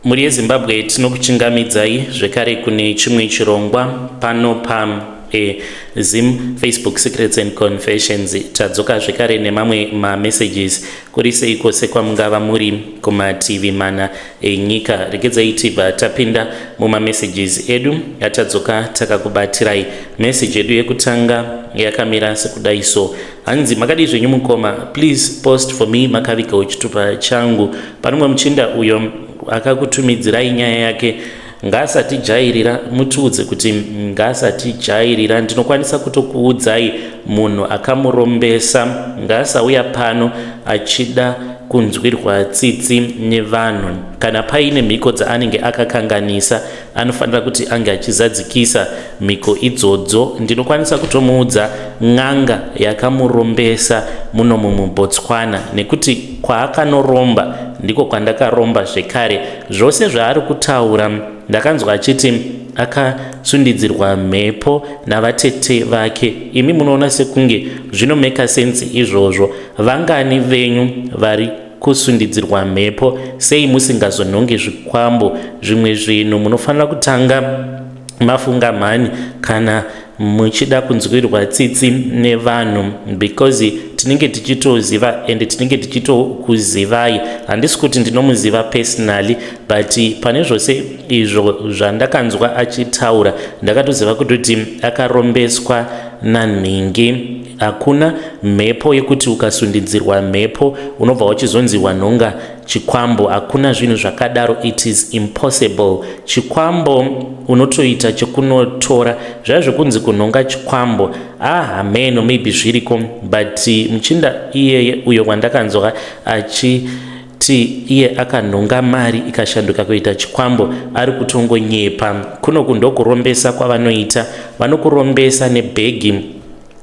Mhuri yeZimbabwe, tinokuchingamidzai zvekare kune chimwe chirongwa pano pa Zim Facebook Secrets and Confessions. Tadzoka zvekare nemamwe mamessages. Kuri sei kwose kwamungava muri kumativi mana enyika? Regedzai tibva tapinda mumamessages edu atadzoka takakubatirai. Message yedu yekutanga yakamira sekudai so. Hanzi, "Makadii zvenyu mukoma? Please post for me makavigawo chitupa changu. Pane muchinda uyo akakutumidzirai nyaya yake, ngaasatijairira. Mutiudze kuti ngaasatijairira. Ndinokwanisa kutokuudzai munhu akamurombesa. Ngaasauya pano achida kunzwirwa tsitsi nevanhu. Kana paine mhiko dzaanenge akakanganisa, anofanira kuti ange achizadzikisa mhiko idzodzo. Ndinokwanisa kutomuudza n'anga yakamurombesa muno muBotswana, nekuti kwaakanoromba ndiko kwandakaromba zvekare. Zvose zvaari kutaura, ndakanzwa achiti akasundidzirwa mhepo navatete vake. Imi munoona sekunge zvinomeka sense izvozvo? Vangani venyu vari kusundidzirwa mhepo? Sei musingazonhonge zvikwambo? Zvimwe zvinhu munofanira kutanga mafunga mhani kana muchida kunzwirwa tsitsi nevanhu, because tinenge tichitoziva ende tinenge tichitokuzivai. Handisi kuti ndinomuziva personally, but pane zvose izvo zvandakanzwa achitaura, ndakatoziva kutoti akarombeswa nanhingi. Hakuna mhepo yekuti ukasundidzirwa mhepo unobva wachizonzi wanhonga chikwambo. Hakuna zvinhu zvakadaro, it is impossible. Chikwambo unotoita chekunotora. Zvaiva zvekunzi kunhonga chikwambo, ah, hameno, maybe zviriko, but muchinda iyeye uyo wandakanzwa achiti iye akanhonga mari ikashanduka kuita chikwambo, ari kutongonyepa. Kunoku ndokurombesa kwavanoita. Vanokurombesa nebhegi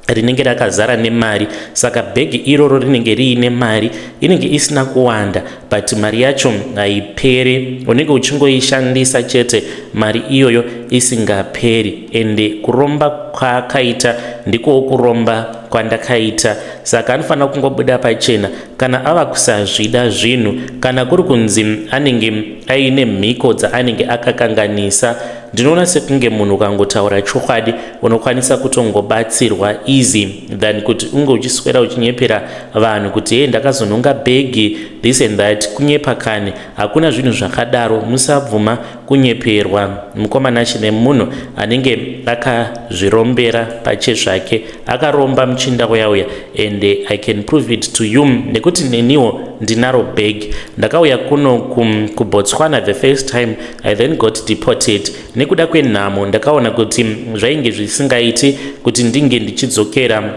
rinenge rakazara nemari. Saka bhegi iroro rinenge riine mari, inenge isina kuwanda, but mari yacho haiperi. Unenge uchingoishandisa chete, mari iyoyo isingaperi. Ende kuromba kwaakaita ndikowo kuromba kwandakaita. Saka anofanira kungobuda pachena kana ava kusazvida zvinhu. Kana kuri kunzi anenge aine mhiko dzaanenge akakanganisa, ndinoona sekunge munhu ukangotaura chokwadi unokwanisa kutongobatsirwa easy than kuti unge uchiswera uchinyepera vanhu kuti, 'Hey, ndakazonhonga bhegi,' this and that. Kunyepa kani, hakuna zvinhu zvakadaro. Musabvuma kunyeperwa, mukomana. Chine munhu anenge akazvirombera pachezvake. Akaromba muchinda uya uya, and I can prove it to you nekuti neniwo ndinaro bhegi. Ndakauya kuno kuBotswana the first time, I then got deported nekuda kwenhamo. Ndakaona kuti zvainge zvisingaiti kuti ndinge ndichidzokera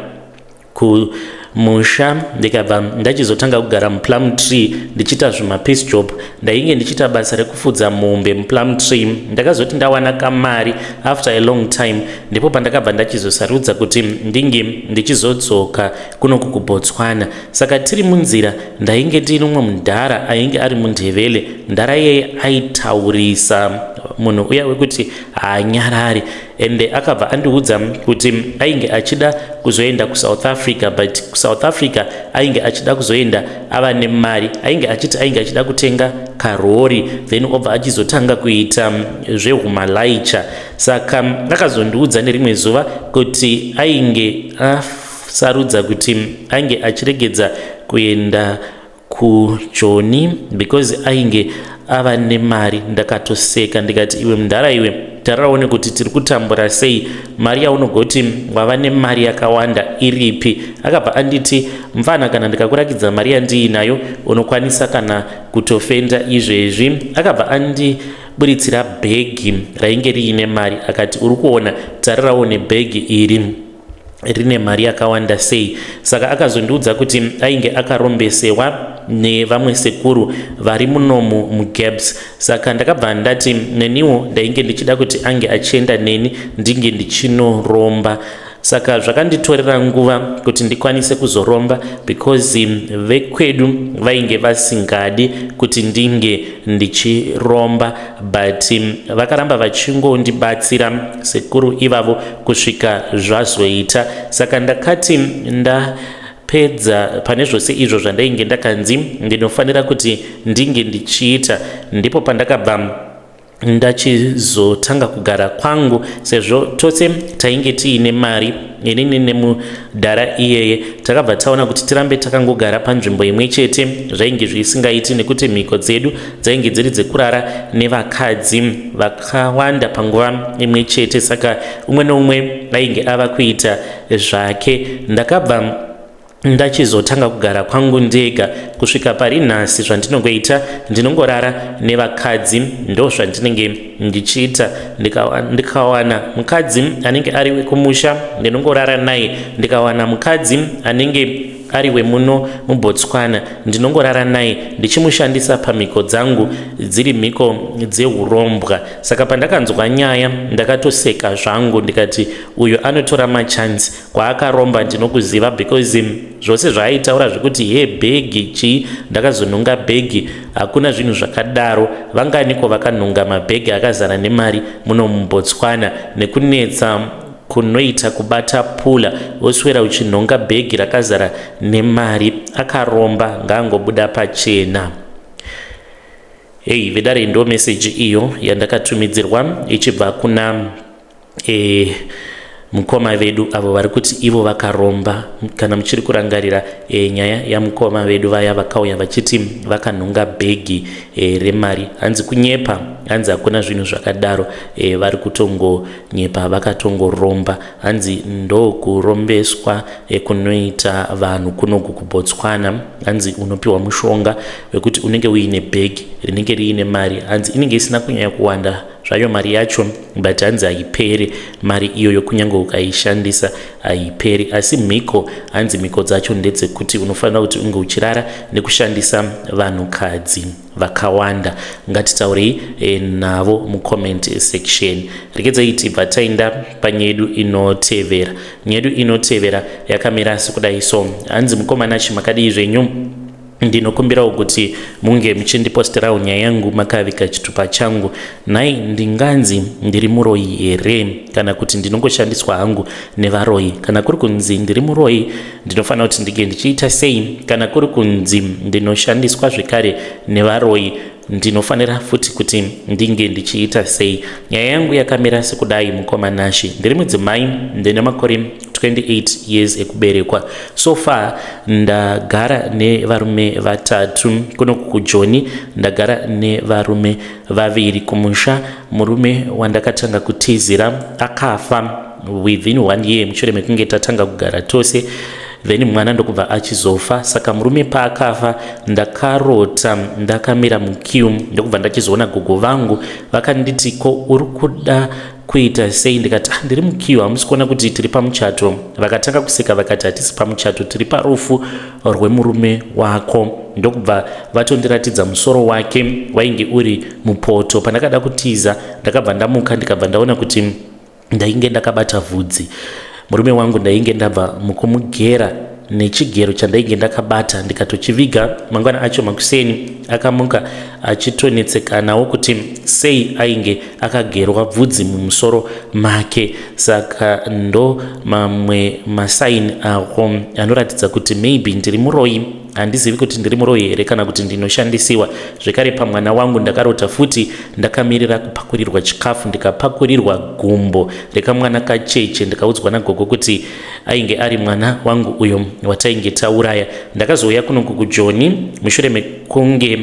kumusha. Ndikabva ndachizotanga kugara muPlumtree ndichiita zvimapiece job. Ndainge ndichiita basa rekufudza mombe muPlumtree. Ndakazoti ndawana kamari after a long time, ndipo pandakabva ndachizosarudza kuti ndinge ndichizodzoka kunoku kuBotswana. Saka tiri munzira, ndainge ndine umwe mudhara ainge ari muNdevele. Mudhara iyeye aitaurisa, munhu uya wekuti haanyarari. Ende akabva andiudza kuti ainge achida kuzoenda kuSouth Africa, but kuSouth Africa ainge achida kuzoenda ava nemari. Ainge achiti ainge achida kutenga karori, then obva achizotanga kuita zvehumalaicha. Saka akazondiudza nerimwe zuva kuti ainge asarudza kuti ainge achiregedza kuenda kuJoni because ainge ava nemari. Ndakatoseka ndikati, 'Iwe mudhara iwe, tariraone kuti tiri kutambura sei. Mari yaunogoti wava nemari yakawanda iripi?' Akabva anditi, 'Mufana, kana ndikakurakidza mari yandiinayo unokwanisa kana kutofenda izvezvi.' Akabva andiburitsira bhegi rainge riine mari, akati, 'Uri kuona? Tarirawo nebhegi iri, rine mari yakawanda sei.' Saka akazondiudza kuti ainge akarombesewa nevamwe sekuru vari munomu muGabs. Saka ndakabva ndati neniwo ndainge ndichida kuti ange achienda neni ndinge ndichinoromba. Saka zvakanditorera nguva kuti ndikwanise kuzoromba because vekwedu vainge vasingadi kuti ndinge ndichiromba, but vakaramba vachingondibatsira sekuru ivavo kusvika zvazoita. Saka ndakati ndapedza. Ndakazopedza pane zvose izvo zvandainge ndakanzi ndinofanira kuti ndinge ndichiita, ndipo pandakabva ndachizotanga kugara kwangu sezvo tose tainge tiine mari, inini nemudhara iyeye. Takabva taona kuti tirambe takangogara panzvimbo imwe chete zvainge zvisingaiti nekuti mhiko dzedu dzainge dziri dzekurara nevakadzi vakawanda panguva imwe chete, saka umwe neumwe ainge ava kuita zvake. Ndakabva ndachizotanga kugara kwangu ndega kusvika pari nhasi. Zvandinongoita, ndinongorara nevakadzi, ndo zvandinenge ndichiita. Ndikawana mukadzi anenge ari wekumusha, ndinongorara naye. Ndikawana mukadzi anenge ari wemuno muBotswana, ndinongorara naye ndichimushandisa pamhiko dzangu dziri mhiko dzeurombwa. Saka pandakanzwa nyaya ndakatoseka zvangu, ndikati uyu anotora machansi. Kwaakaromba ndinokuziva, because zvose zvaaitaura zvekuti he bhegi chii, ndakazonhonga bhegi, hakuna zvinhu zvakadaro. Vanganiko vakanhonga mabhegi akazara nemari muno muBotswana? Nekunetsa kunoita kubata pula, woswera uchinhonga bhegi rakazara nemari. Akaromba ngaangobuda pachena. Hei vedare, ndo meseji iyo yandakatumidzirwa ichibva kuna mukoma vedu avo vari kuti ivo vakaromba. Kana muchiri kurangarira nyaya yamukoma vedu vaya vakauya vachiti vakanhonga bhegi remari, hanzi kunyepa, hanzi hakuna zvinhu zvakadaro, vari kutongonyepa, vakatongoromba. Hanzi ndokurombeswa kunoita vanhu kunoku kuBotswana. Hanzi unopiwa mushonga wekuti unenge uine bhegi rinenge riine mari. Hanzi inenge isina kunyanya kuwanda zvayo mari yacho, but hanzi haiperi mari iyoyo, kunyange ukaishandisa haiperi. Asi mhiko, hanzi mhiko dzacho ndedzekuti unofanira kuti unge uchirara nekushandisa vanhukadzi vakawanda. Ngatitaurei navo mucomment section. Regedzai tibva taenda panyedu inotevera. Nyedu inotevera yakamira sekudai so. Hanzi, "Mukoma Nashe, makadii zvenyu? Ndinokumbirawo kuti munge muchindiposterawo nyaya yangu makavika chitupa changu. Nhai, ndinganzi ndiri muroyi here kana kuti ndinongoshandiswa hangu nevaroyi? Kana kuri kunzi ndiri muroyi, ndinofanira kuti ndinge ndichiita sei? Kana kuri kunzi ndinoshandiswa zvekare nevaroyi, ndinofanira futi kuti ndinge ndichiita sei? Nyaya yangu yakamira sekudai, mukoma Nashe. Ndiri mudzimai, ndine makore 28 years ekuberekwa. So far ndagara nevarume vatatu kuno kuJoni. Ndagara nevarume vaviri kumusha. Murume wandakatanga kutizira akafa within one year mushure mekunge tatanga kugara tose, then mwana ndokubva achizofa. Saka murume paakafa, ndakarota ndakamira muqueue, ndokubva ndachizoona gogo vangu. Vakanditi, 'Ko uri kuda kuita sei?' Ndikati, 'Ah, ndiri muqueue, hamusi kuona kuti tiri pamuchato?' Vakatanga kuseka, vakati, 'Hatisi pamuchato, tiri parufu rwemurume wako.' Ndokubva vatondiratidza musoro wake wainge uri mupoto. Pandakada kutiza, ndakabva ndamuka, ndikabva ndaona kuti ndainge ndakabata vhudzi. Murume wangu ndainge ndabva mukumugera nechigero chandainge ndakabata, ndikatochiviga. Mangwana acho makuseni akamuka achitonetsekanawo kuti sei ainge akagerwa bvudzi mumusoro make. Saka ndo mamwe masaini ako anoratidza kuti maybe ndiri muroyi. Handizivi kuti ndiri muroyi here kana kuti ndinoshandisiwa zvekare. Pamwana wangu, ndakarota futi ndakamirira kupakurirwa chikafu, ndikapakurirwa gumbo rekamwana kacheche, ndikaudzwa nagogo kuti ainge ari mwana wangu uyo watainge tauraya. Ndakazouya kunoku kuJoni mushure mekunge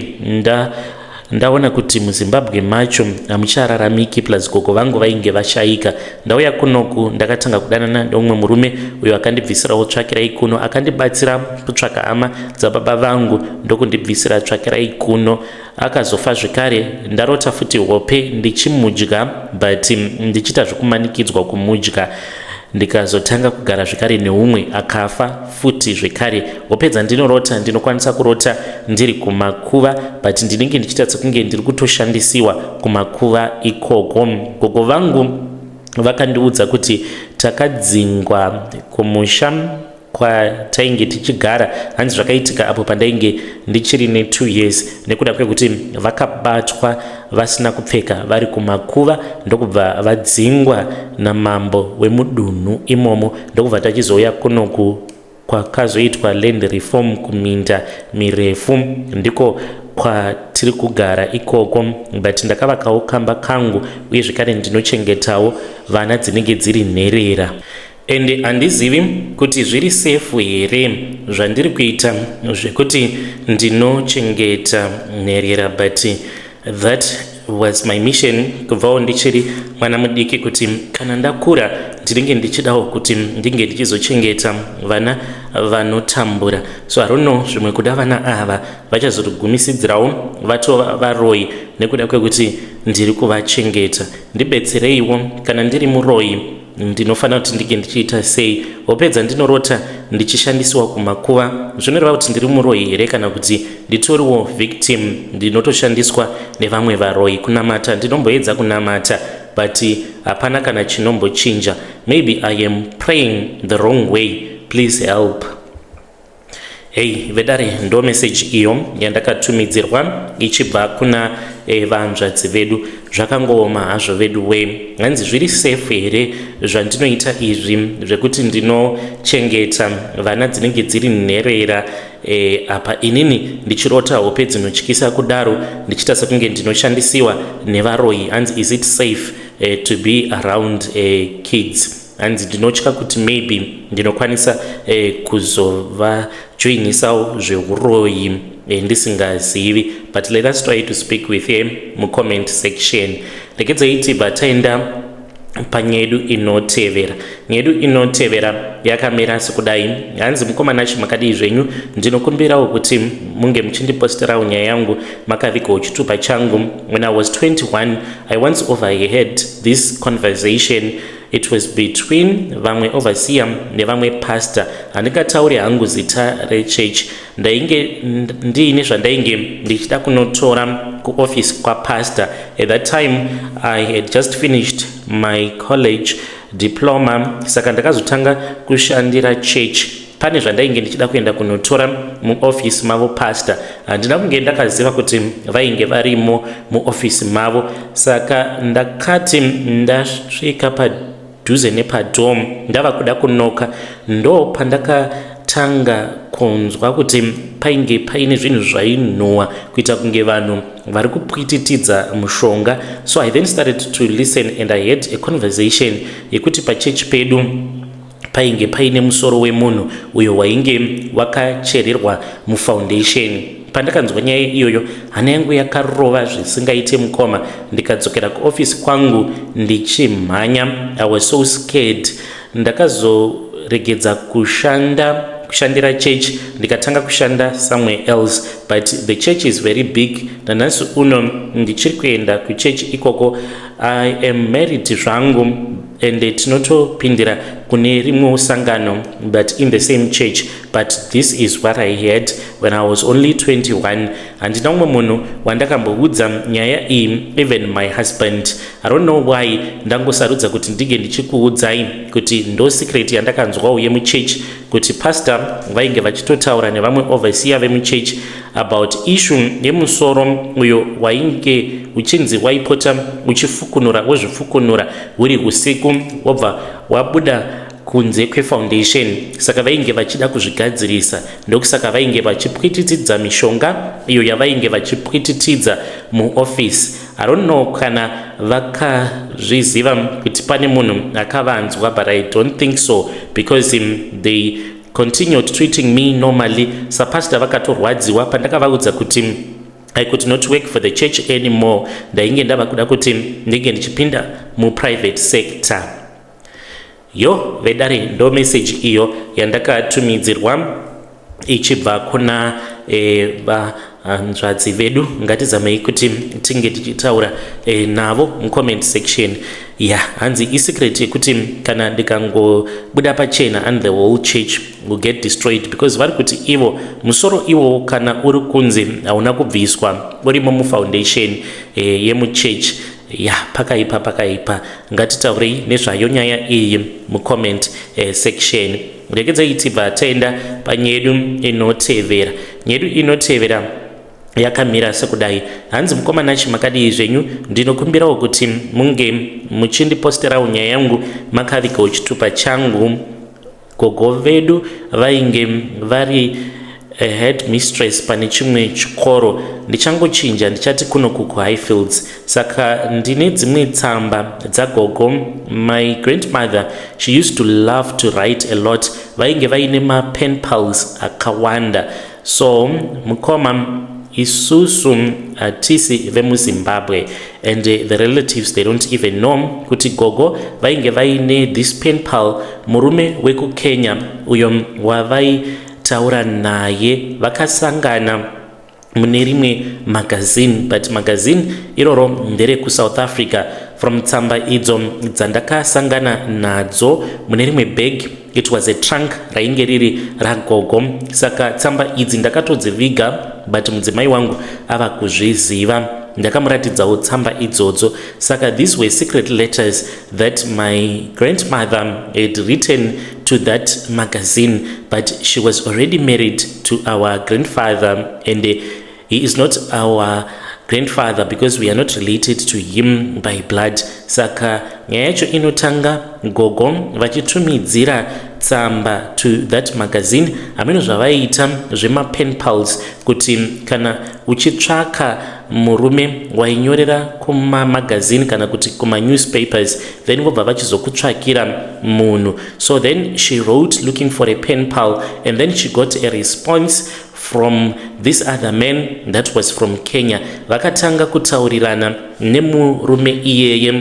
ndaona kuti muZimbabwe macho hamuchararamiki, plus gogo vangu vainge vashayika. Ndauya kunoku, ndakatanga kudanana neumwe murume uyo akandibvisirawo tsvakirai kuno. Akandibatsira kutsvaka hama dzababa vangu, ndokundibvisira tsvakirai kuno. Akazofa zvekare. Ndarota futi hope ndichimudya, but ndichiita zvekumanikidzwa kumudya. Ndikazotanga kugara zvekare neumwe, akafa futi zvekare. Hope dzandinorota, ndinokwanisa kurota ndiri kumakuva, but ndinenge ndichiita sekunge ndiri kutoshandisiwa kumakuva ikoko. Gogo vangu vakandiudza kuti takadzingwa kumusha kwatainge tichigara. Hanzi zvakaitika apo pandainge ndichiri ne2 years, nekuda kwekuti vakabatwa vasina kupfeka vari kumakuva, ndokubva vadzingwa namambo wemudunhu imomo, ndokubva tachizouya kunoku." Kwakazoitwa land reform kuminda mirefu, ndiko kwatiri kugara ikoko, but ndakavakawo kamba kangu uye zvekare ndinochengetawo vana dzinenge dziri nherera. Ende handizivi kuti zviri safe here zvandiri kuita zvekuti ndinochengeta nherera, but that was my mission kubvawo ndichiri mwana mudiki, kuti kana ndakura ndinenge ndichidawo kuti ndinge ndichizochengeta vana vanotambura. So I don't know, zvimwe kuda vana ava vachazorigumisidzirawo vatova varoi nekuda kwekuti ndiri kuvachengeta. Ndibetsereiwo, kana ndiri muroi ndinofanira kuti ndinge ndichiita sei? Hope dzandinorota ndichishandisiwa kumakuva zvinoreva kuti ndiri muroi here, kana kuti nditoriwo victim ndinotoshandiswa nevamwe varoi? Kunamata ndinomboedza kunamata, but hapana kana chinombochinja. Maybe I am praying the wrong way. Please help. Hei vedare, ndo meseji iyo yandakatumidzirwa ichibva kuna vanzvadzi vedu. Zvakangooma hazvo vedu we. Hanzi zviri safe here zvandinoita izvi zvekuti ndinochengeta vana dzinenge dziri nherera, apa inini ndichirota hope dzinotyisa kudaro, ndichiita sekunge ndinoshandisiwa nevaroi? Hanzi is it safe to be around kids? Hanzi ndinotya kuti maybe ndinokwanisa kuzovajoinisawo zveuroyi ndisingazivi. But let us try to speak with him mucomment section. Regedzai tibva taenda panyedu inotevera. Nyedu inotevera yakamira sekudai. Hanzi, "Mukoma Nashe, makadii zvenyu? Ndinokumbirawo kuti munge muchindiposterawo nyaya yangu makavigawo chitupa changu. When I was 21, I once overheard this conversation. It was between vamwe overseer nevamwe pastor. Handingatauri hangu zita rechurch. Ndainge ndiine zvandainge ndichida kunotora kuoffice kwapastor. At that time I had just finished my college diploma, saka ndakazotanga kushandira church. Pane zvandainge ndichida kuenda kunotora muofisi mavo pastor. Handina kunge ndakaziva kuti vainge varimo muofisi mavo. Saka ndakati ndasvika padhuze nepadoor, ndava kuda kunoka, ndo pandakatanga kunzwa kuti painge paine zvinhu zvainhuhwa, kuita kunge vanhu vari kupwititidza mushonga. So I then started to listen and I had a conversation yekuti pachechi pedu painge paine musoro wemunhu uyo wainge wakachererwa mufoundation. Pandakanzwa nyaya iyoyo, hana yangu yakarova zvisingaite, mukoma. Ndikadzokera kuofisi kwangu ndichimhanya. I was so scared. Ndakazoregedza kushanda kushandira church, ndikatanga kushanda somewhere else, but the church is very big. Nanhasi uno ndichiri kuenda kuchechi ikoko. I am married zvangu and tinotopindira kune rimwewo sangano, but in the same church. But this is what I had when I was only 21. Handina umwe munhu wandakamboudza nyaya iyi, even my husband. I don't know why ndangosarudza kuti ndinge ndichikuudzai kuti ndo secret yandakanzwawo yemuchechi, kuti pastor vainge vachitotaura nevamwe overseer vemuchechi about issue yemusoro uyo wainge uchinzi waipota uchifukunura, wozvifukunura huri usiku, wobva wabuda kunze kwefoundation. Saka vainge vachida kuzvigadzirisa, ndokusaka vainge vachipwititidza mishonga iyo yavainge vachipwititidza muofisi. I don't know kana vakazviziva kuti pane munhu akavanzwa, but I don't think so because they continued treating me normally. Sapastor vakatorwadziwa pandakavaudza kuti I could not work for the church anymore, ndainge ndava kuda kuti ndinge ndichipinda muprivate sector." Yo vedare, ndo meseji iyo yandakatumidzirwa ichibva kuna vanzvadzi vedu. Ngatizamei kuti tinge tichitaura navo mucomment section. Ya, hanzi isecret yekuti kana ndikangobuda pachena and the whole church will get destroyed, because vari kuti ivo musoro iwowo kana uri kunzi hauna kubviswa, urimo mufoundation yemuchurch. Ya, pakaipa, pakaipa. Ngatitaurei nezvayo nyaya iyi mucomment section. Regedzai tibva taenda panyedu inotevera. Nyedu inotevera yakamira sekudai. Hanzi, "Mukoma Nashe, makadii zvenyu? Ndinokumbirawo kuti munge muchindiposterawo nyaya yangu makavigawo chitupa changu." Gogo vedu vainge vari a head mistress pane chimwe chikoro. Ndichangochinja ndichati kuno kuHighfields. Saka ndine dzimwe tsamba dzagogo. My grandmother, she used to love to write a lot. Vainge vaine mapen pals akawanda. So mukoma, isusu hatisi vemuZimbabwe and the relatives, they don't even know kuti gogo vainge vaine this pen pal, murume wekuKenya uyo wavaitaura naye. Vakasangana mune rimwe magazine, but magazine iroro nderekuSouth Africa. From tsamba idzo dzandakasangana nadzo mune rimwe bag, it was a trunk rainge riri ragogo. Saka tsamba idzi ndakatodziviga, but mudzimai wangu ava kuzviziva. Ndakamuratidzawo tsamba idzodzo. Saka these were secret letters that my grandmother had written to that magazine, but she was already married to our grandfather, and he is not our grandfather because we are not related to him by blood. Saka nyaya yacho inotanga gogo vachitumidzira tsamba to that magazine. Hameno zvavaiita zvemapen pals, kuti kana uchitsvaka murume wainyorera kumamagazini kana kuti kumanewspapers, then vobva vachizokutsvakira munhu. So then she wrote looking for a pen pal, and then she got a response from this other man that was from Kenya. Vakatanga kutaurirana nemurume iyeye,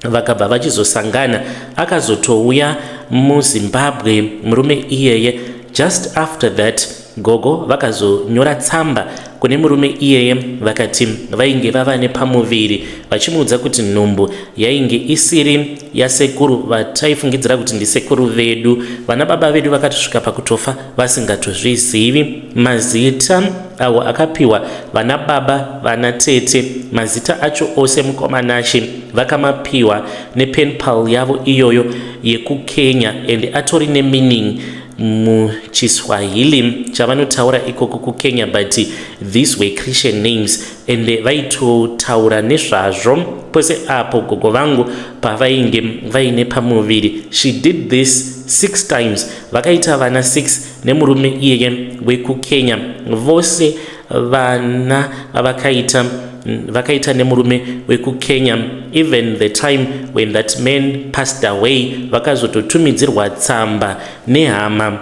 vakabva vachizosangana. Akazotouya muZimbabwe murume iyeye. Just after that, gogo vakazonyora tsamba kune murume iyeye, vakati vainge vava nepamuviri, vachimuudza kuti nhumbu yainge isiri yasekuru vataifungidzira kuti ndisekuru vedu. Vana baba vedu vakatosvika pakutofa vasingatozvizivi. Mazita awo akapiwa vana baba, vana tete, mazita acho ose, mukoma Nashe, vakamapiwa nepenpal yavo iyoyo yekuKenya, and atori nemeaning muchiSwahili chavanotaura ikoko kuKenya, but these were Christian names, and vaitotaura nezvazvo pose apo gogo vangu pavainge vaine pamuviri. She did this six times. Vakaita vana 6 nemurume iyeye wekuKenya. Vose vana vavakaita, vakaita nemurume wekuKenya. Even the time when that man passed away, vakazototumidzirwa tsamba nehama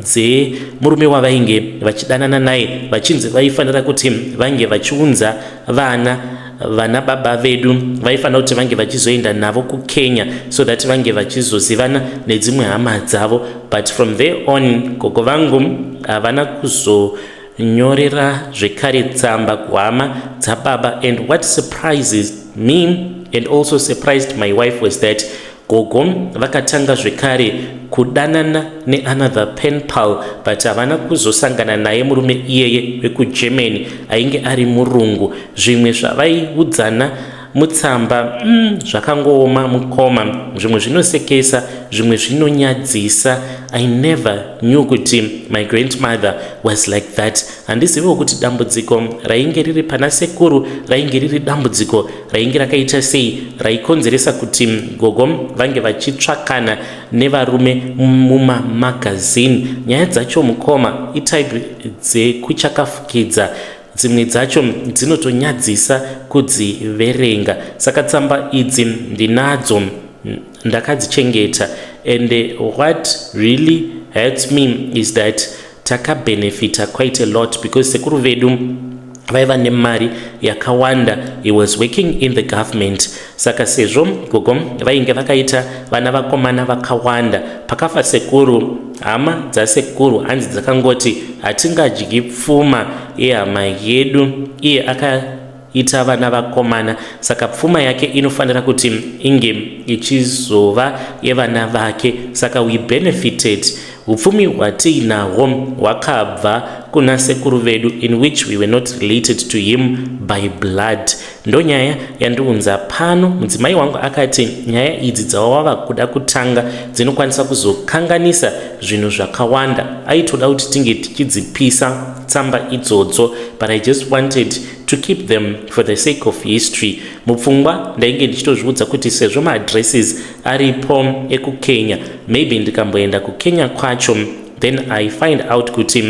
dzemurume wavainge vachidanana naye, vachinzi vaifanira kuti vange vachiunza vana baba vedu, vaifanira kuti vange vachizoenda navo kuKenya so that vange vachizozivana nedzimwe hama dzavo. But from there on, gogo vangu havana kuzonyorera zvekare tsamba kuhama dzababa. And what surprises me and also surprised my wife was that gogo vakatanga zvekare kudanana neanother pen pal, but havana kuzosangana naye murume iyeye wekuGermany ainge ari murungu. Zvimwe zvavaiudzana mutsamba, zvakangooma mukoma. Zvimwe zvinosekesa, zvimwe zvinonyadzisa. I never knew kuti my grandmother was like that. Handiziviwo kuti dambudziko rainge riri pana sekuru rainge riri dambudziko rainge rakaita sei raikonzeresa kuti gogo vange vachitsvakana nevarume mumamagazini. Nyaya dzacho, mukoma, itype dzekuchakafukidza. Dzimwe dzacho dzinotonyadzisa kudziverenga. Saka tsamba idzi ndinadzo, ndakadzichengeta, and what really hurts me is that takabhenefita quite a lot because sekuru vedu vaiva nemari yakawanda. He was working in the government. Saka sezvo gogo vainge vakaita vana vakomana vakawanda, pakafa sekuru, hama dzasekuru hanzi dzakangoti hatingadyi pfuma yehama yedu. Iye akaita vana vakomana, saka pfuma yake inofanira kuti inge ichizova yevana vake. Saka we benefited. Upfumi hwatiinahwo hwakabva kuna sekuru vedu, in which we were not related to him by blood. Ndonyaya yandiunza pano. Mudzimai wangu akati nyaya idzi dzawava kuda kutanga dzinokwanisa kuzokanganisa zvinhu zvakawanda. Aitoda kuti tinge tichidzipisa. tsamba idzodzo, but I just wanted to keep them for the sake of history. Mupfungwa ndainge ndichitozviudza kuti sezvo maaddresses aripo ekuKenya, maybe ndikamboenda kuKenya kwacho, then I find out kuti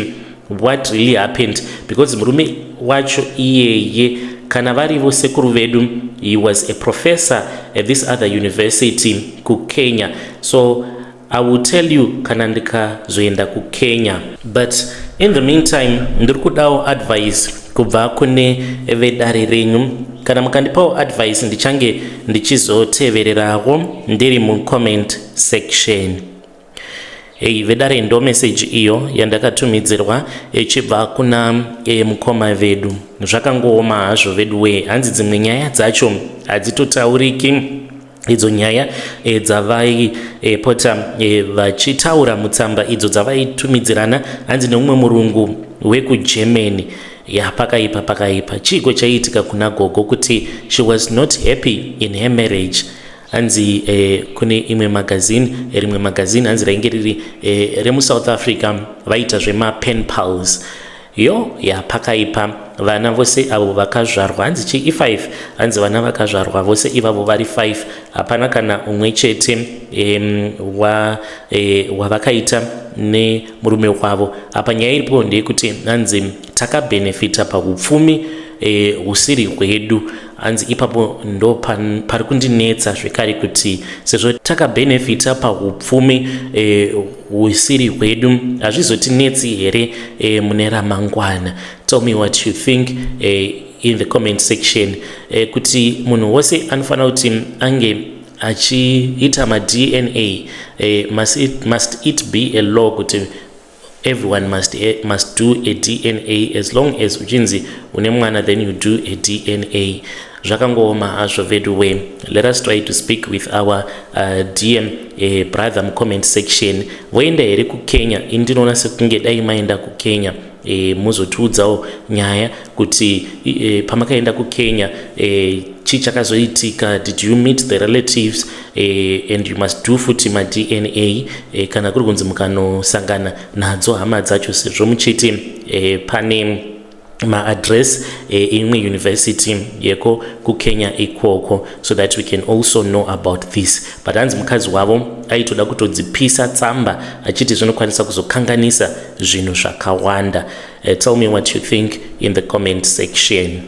what really happened, because murume wacho iyeye, kana varivo sekuru vedu, he was a professor at this other university kuKenya. So I will tell you kana ndikazoenda kuKenya, but in the meantime ndiri kudawo advice kubva kune vedare renyu. Kana mukandipawo advice, ndichange ndichizotevererawo ndiri mucomment section. Ei vedare, ndo message iyo yandakatumidzirwa ichibva kuna mukoma vedu. Zvakangooma hazvo vedu wee. Hanzi dzimwe nyaya dzacho hadzitotauriki, idzo nyaya dzavaipota vachitaura mutsamba idzo dzavaitumidzirana, hanzi neumwe murungu wekuGermany. Ya, pakaipa, pakaipa. Chiiko chaiitika kuna gogo kuti she was not happy in her marriage? Hanzi kune imwe magazine, rimwe magazine hanzi rainge riri remuSouth Africa, vaita zvemapen pals. Yo, ya, pakaipa. Vana vose avo vakazvarwa, hanzi chi i5, hanzi vana vakazvarwa vose ivavo vari 5, hapana kana umwe chete wavakaita nemurume wavo. Apa nyaya iripo ndeyekuti hanzi takabhenefita paupfumi husiri hwedu. Hanzi ipapo ndo pari kundinetsa zvekare, kuti sezvo takabhenefita paupfumi husiri hwedu, hazvizotinetsi here mune ramangwana? Tell me what you think in the comment section, kuti munhu wose anofanira kuti ange achiita maDNA, must it be a law kuti everyone must do a DNA? As long as uchinzi une mwana, then you do a DNA. Zvakangooma hazvo vedu we. Let us try to speak with our dear brother mucomment section. Voenda here kuKenya? Ini ndinoona sekunge dai maenda kuKenya, muzotiudzawo nyaya kuti pamakaenda kuKenya, chii chakazoitika? Did you meet the relatives? And you must do futi maDNA, kana kuri kunzi mukanosangana nadzo hama dzacho, sezvo muchiti pane maaddress imwe university yeko kuKenya ikoko, so that we can also know about this. But hanzi mukadzi wavo aitoda kutodzipisa tsamba achiti zvinokwanisa kuzokanganisa zvinhu zvakawanda. Tell me what you think in the comment section.